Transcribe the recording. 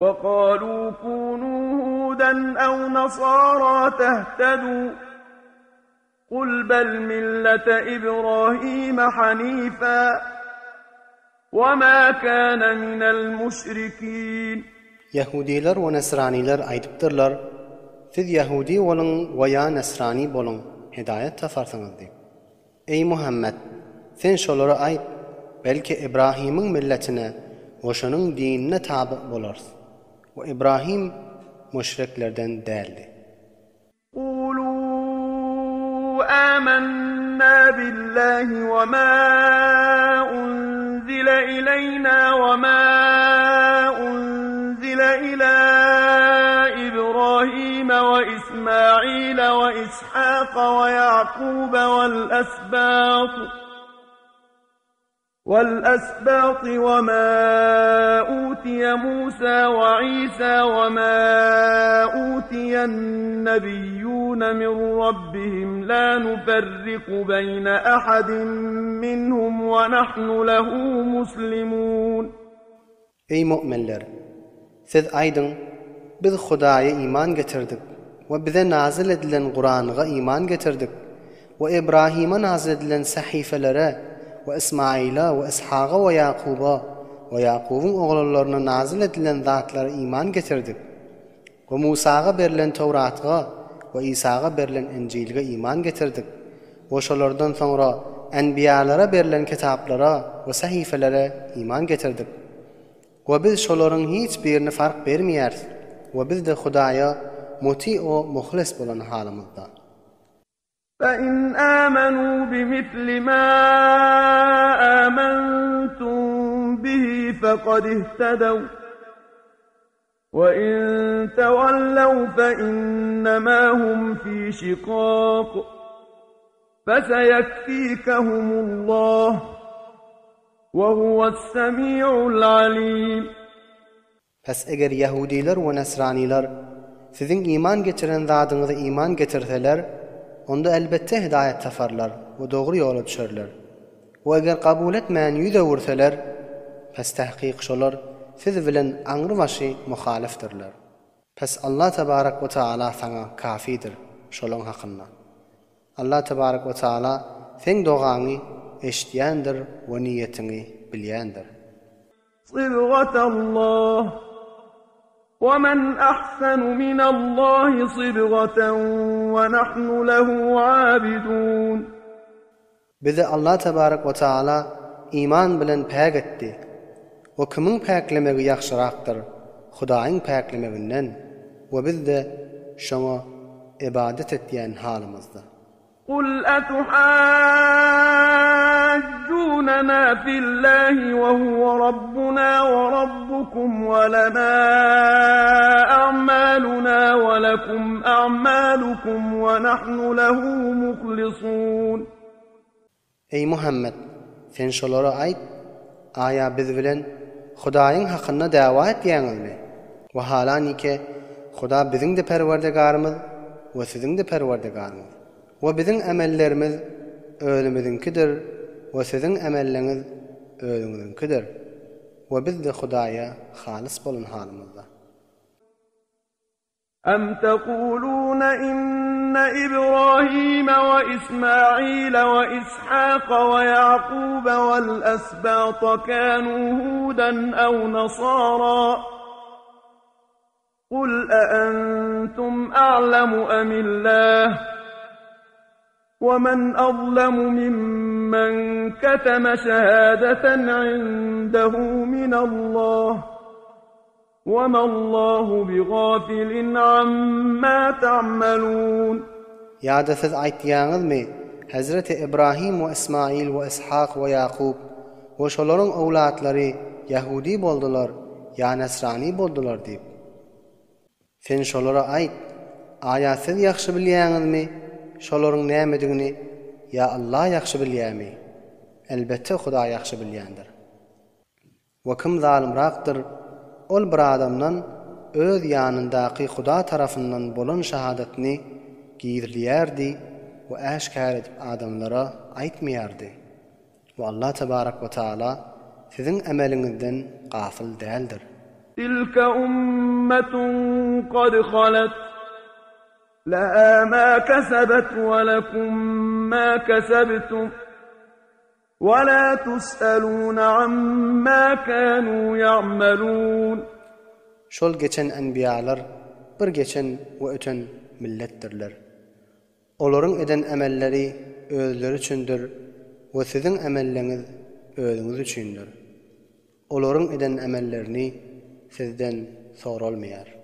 وقالوا كونوا هودا أو نصارى تهتدوا قل بل ملة إبراهيم حنيفا وما كان من المشركين Ýahudylar we nesranylar aýdypdyrlar, Siz ýahudy boluň we ýa nesrany boluň, hidaýat taparsyňyz diýip. Eý Muhammet! Sen şolara aýt, Belki Ibrahimiň milletine we şonuň dinine taby bolarys. We Ibrahim müşriklerden däldi. Kulu amanna billahi we ma unzile ileýna we ma unzile ila Ibrahime we Ismaile we Ishaqa we Ýakuba wal-asbat wal-asbat we ma utiýe Musa we Isa we ma utiýen-nebiýýune min Rabbihim la nuferriku beýne ahadin minhum we nahnu lehu muslimun. Eý mu'minler! Siz aýdyň, Biz Hudaýa iman getirdik we bize nazyl edilen Kuranyga iman getirdik we Ybrahyma nazyl edilen sahyfelere we Ysmaýyla we Yshaga we Ýakuba we Ýakubyň oglanlaryna nazyl edilen zatlara iman getirdik we Musaga berlen Töwratga we Isaga berlen Injilge iman getirdik we şolardan soňra enbiýalara berlen kitaplara we sahyfelere iman getirdik. We biz şolaryň hiç birine fark bermeýäris we biz-de Hudaýa muti-u muhlis bolan halymyzda. Fe-in âmenû bimithli mâ âmentum bihi fekad ihtedev ve in tevellev fe-innemâ hum fî şikâk feseyekfîkehumullâh ve huves-semî'ul alîm. Pes eger ýahudylar we nasranylar siziň iman getiren zadyňyza iman getirseler, onda elbetde hidaýat taparlar we dogry ýola düşerler. We eger kabul etmän ýüz öwürseler, pes tahkyk şolar siz bilen aňrybaşy muhalyfdyrlar. Pes Allah tebarek we taala saňa kafidir şolaň hakynda. Allah tebarek we taala seň dogaňy eşitýändir we niýetiňi bilýändir. Sybgatallah, we men ahsanu minallahi sybgaten we nahnu lehu abidun. Bizi Allah tebarek we taala iman bilen päk etdi. We kimiň päklemegi ýagşyrakdyr Hudaýyň päklemeginden we biz-de şoňa ybadat etýän halymyzda. Kul etuhajjunena fillahi we huwe rabbuna we rabbukum we lena a'maluna we lekum a'malukum we nahnu lehu muhlisun. Eý, Muhammet! Sen şolara aýt, Aýa biz bilen Hudaýyň hakynda dawa etýäňizmi? Wahalanike, Huda biziň-de Perwerdigarymyz we siziň-de Perwerdigaryňyz. We biziň emellerimiz özümiziňkidir we siziň emelleňiz özüňiziňkidir. We biz-de Hudaýa halys bolan halymyzda. Em tekulune inne Ibrahime we Ismaile we Ishaka we Ýakube wel esbata kanu huden ew nasara Kul e'entum a'lemu emillah We men azlemu mimmen keteme şehadeten indehu minallah We mallahu bigafilin amma ta'melun. Ýa-da siz aýtýaňyzmy, Hezreti Ibrahim we Ismail we Ishak we Ýakup we şolaryň öwlatlary ýahudi boldular ýa nasrani boldular diýip. Sen şolara aýt, Aýa siz ýagşy bilýäňizmi şolaryň nämedigini ýa Allah ýagşy bilýämi? Elbetde Hudaý ýagşy bilýändir. We kim zalymrakdyr, ol bir adamdan öz ýanyndaky Huda tarapyndan bolan şahadatyny gizleýärdi we äşgär edip adamlara aýtmaýardy. We Allah tebarek we taala siziň emeliňizden gafyl däldir. Tilke ummetun kad halet. Leha ma kesebet ve lekum ma kesebtum. Ve la tus'elûne amma kânû ya'melûn. Şol geçen enbiýalar bir geçen we öten milletdirler. Olaryň eden emelleri özleri üçindir we siziň emelleňiz özüňiz üçindir. Olaryň eden emellerini sizden soralmaýar.